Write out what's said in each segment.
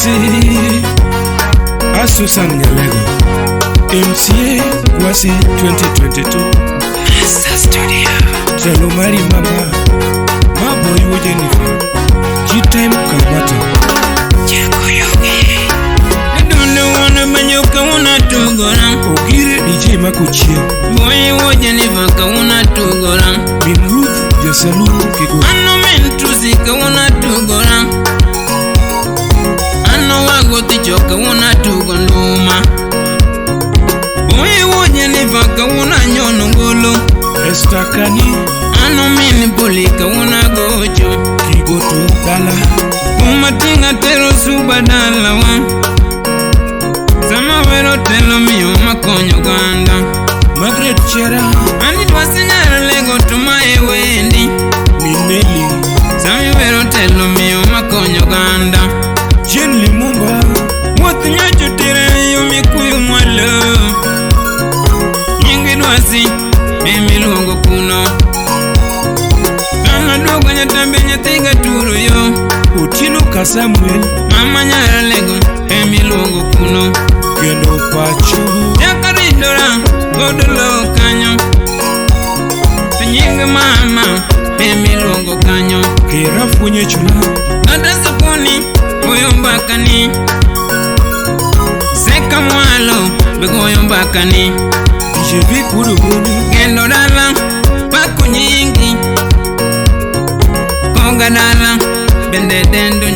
Kwasi a Susan Nyalego MCA Kwasi 2022 Master Studio. Telo mari mama Maboy wo Jennifer G-Time Kamata Jakoyogi. Dundu wono manyoka unatugora Ogire DJ Makuchie Boy wo Jennifer ka unatugora Min Ruth Jasaluru Kigo Ano mentusi ka unatugora Ano wagoti choka unatugo nduma Boy wo Jennifer ka unanyono ngolo Esther Kani Ano min poli ka unagocho Kigoto Dala Umatinga tero suba dala wa Sama wero telo miyo makonyo ganda Margaret Chera Ani dwasi nyara lego tumae wendi Mineli Sami wero telo miyo makonyo ganda Jane Limumba Wuoth nyocho tere yo mikuyu mwalo Nyingi dwasi emiluongo kuno Kama duogo nyatambe nyathiga turo yo Otieno Kasamuel Mama nyara lego emiluongo kuno Kendo Pacho Jakarindora godo lowo kanyo To nying mama emiluongo kanyo Kera fwenyo chula Kata sokoni goyo mbakani Seka mwalo be goyo mbakani DJ Vic Wudugonyo Kendo dala pako nyingi Koga dala bende dendo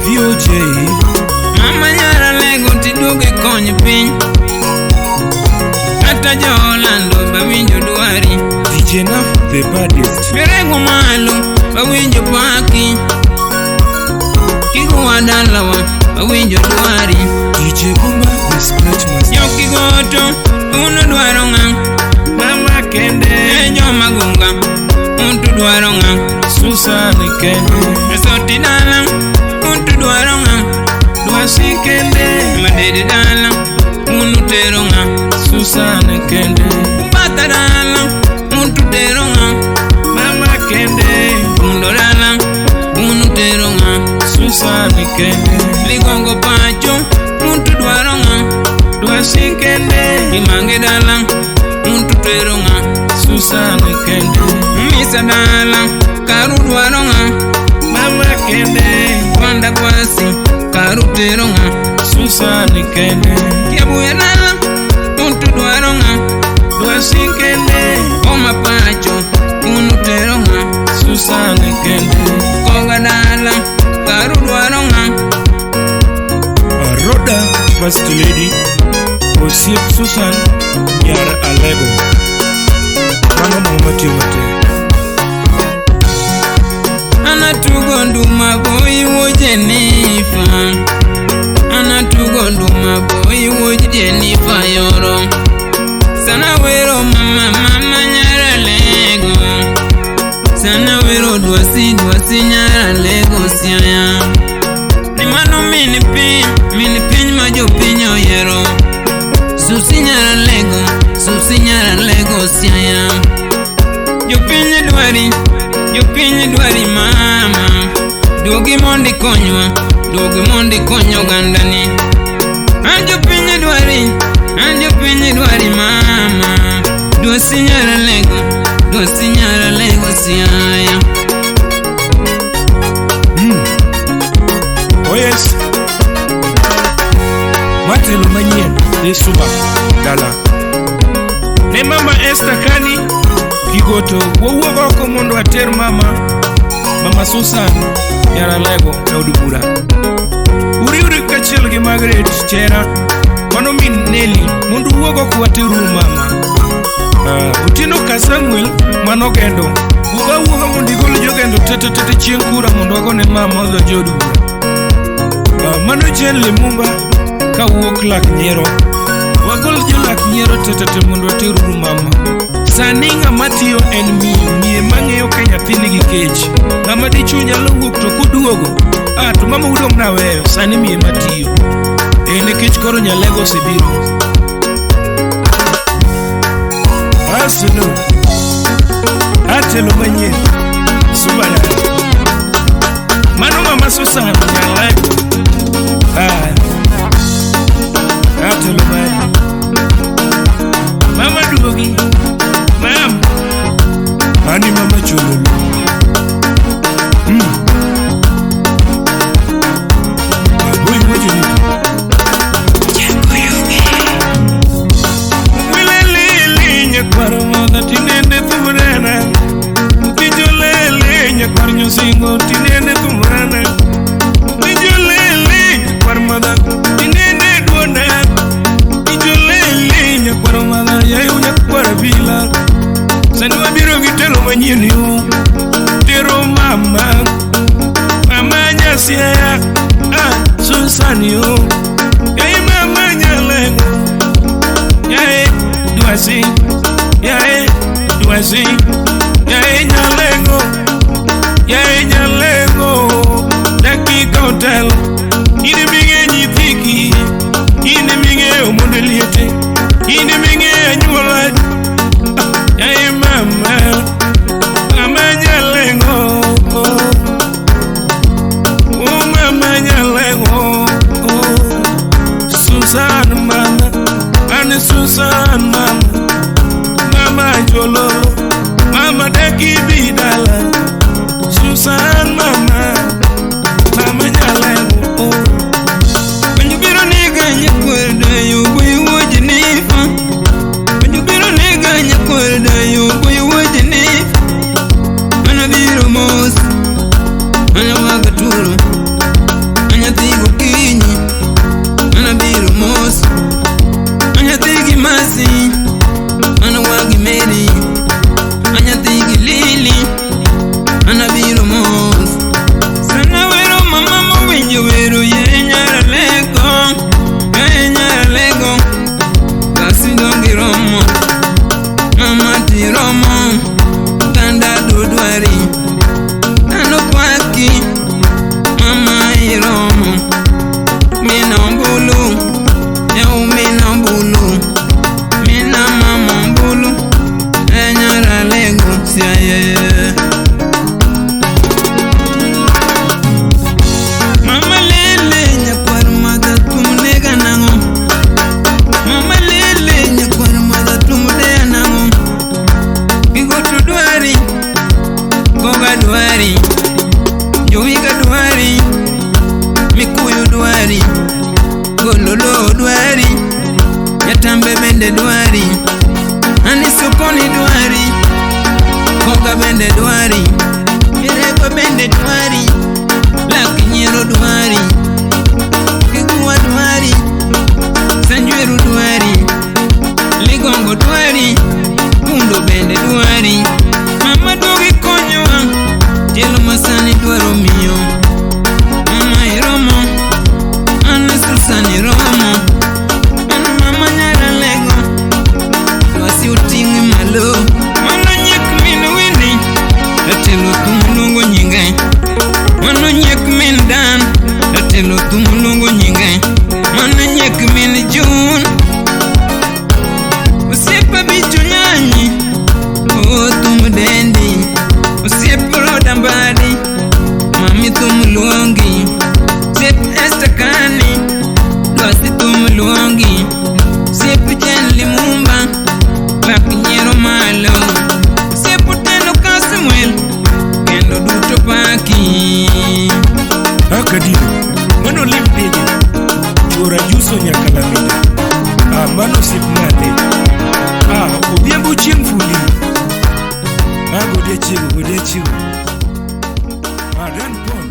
VOJ Mama nyara lego tiduogo ikony piny Kata jolando bawinjo dwari DJ Naf the baddest Mirego malo bawinjo paki Kiguwa dalawa bawinjo dwari DJ Bumba the scratch master Jokigoto uno dwaro ng'a Mama Kende E joma gunga untu dwaro ng'a Susan Kende Soti dala untu dwaro ng'a Dwasi Kende Madede dala unu tero ng'a Susan Kende Umbata dala untu tero ng'a Mama Kende Undo dala unu tero ng'a Susan Kende Ligongo pacho untu dwaro ng'a Dwasi Kende Imange dala untu tero ng'a Susan Kende Misa dala karu dwaro ng'a Mama Kende Kwanda kwasi karu tero ng'a Susan Kende Kiabuya dala untu dwaro ng'a Dwasi Kende Oma pacho unu tero ng'a Susan Kende Koga dala karu dwaro ng'a Roda First Lady Osiep Susan Nyar Alego Mano mama matiyo matek Anatugo nduma boy wo Jennifer Anatugo nduma boy wo Jennifer yoro Sana wero mama mama nyara lego Sana wero dwasi dwasi nyara lego siaya Ni mano mini piny ma jopiny oyiero Susi nyara lego susi nyara lego siaya Jopiny dwari mama Duogi mondo ikonywa, duogi mondo ikony ogandani An jopiny dwari mama Dwasi nyara lego siaya Oh yes Matelo manyien ne Suba dala Ne mama Esther Kani Kigoto wawuok oko mondo ater mama Mama Susan Nyar Alego e od bura Uriwri kaachiel gi Margaret Chera mano min Nelly mondo uwuog oko wateruru mama Otieno ka Samuel mano gendo Wuog awuoga mondo igol jogendo tete tete chieng' kura mondo wagone mama odonj e od bura Mano Jane Limumba kawuok lak nyiero Wagol jolak nyiero tetete mondo wateruru mama Sani ng'ama tiyo en miyo miyo mang'eyo ka nyathi nigi kech Ng'ama dichuo nyalo wuok to koduogo to mama udong' naweyo sani miyo matiyo nikech koro Nyalego osebiro Asino Atelo manyien Suba dala Mano mama Susan Nyalego duogi. Mam, ani mama chololo. Aboy wacho ni Wilelele nyakwar madha tinende thumrana. Winjo lele nyakwar nyosingo tinende thumrana. Winjo lele nyakwar madha tinende duonda. Winjo lele nyakwar madha yayo nyakwar bila. Sani wabiro gi telo manyien yo. Tero mama, mama nyasia, ah Susan yo. Yaye mama nyalengo. Yaye dwasi, yaye dwasi, yaye nyalengo, yaye nyalengo. Dakika hotel, ine minge nyithiki, ine minge omondo liete, ine minge anyuola. Yaye mama, mama nyalengo, oh mama nyalengo, Susan mama. Ane Susan mama, mama jololo, mama deki bidala. Susan mama, mama nyalengo. Penjo biro nega nyakwar dayo boyo wuo Jenifa. Penjo biro nega nyakwar dayo boyo wuo Jenifa. Mana biro mos, mana waga turo, mana dhi gokinyi, mana biro mos. Anyathi gi Masi, mana wagi Mary, anyathi gi Lili, mana biro mos. Sana wero mama mowinjo wero ye nyaralego, ye nyaralego. Basi dongi romo, mama ti romo, oganda dodwari, dhano kwaki, mama iromo. Mina ombulu, eu mina ombulu, mina mama ombulu, e nyaralego siaye. Mama lele nyakwar madha thum nega nang'o? Mama lele nyakwar madha thum deya nang'o? Gigoto dwari, goga dwari, jowiga dwari, mikuyu dwari, gololo dwari, jatambe bende dwari, ani sokoni dwari, koga bende dwari, mirego bende dwari, lak nyiero dwari, kiguwa dwari, sanjweru dwari, ligongo dwari, kundo bende dwari. Mama duogi konyowa, tielo masani dwaro miyo. Mama iromo, an Susan iromo, an mama nyaralego, dwasi oting'i malo. Mano nyiek min Winnie, jatelo thum luongo nyinge. Mano nyiek min Dan, jatelo thum luongo nyinge. Mano nyiek min June, osiepa bicho nyanyi, oh thum dendi. Osiep Roda Mbadi, mami thum luongi. Osiep Esther Kani, dwasi thum luongi. Osiep Jen Limumba, lak nyiero malo. Osiep Otieno Kasmuel, kendo duto paki. Akadino, mano lim piny, chuora juso nyaka lamida. Ah, mano osiep nade. Ah, odhiambo chieng' fuli. Ah, godiechieng', godiechieng'. Ah, Dan Paul.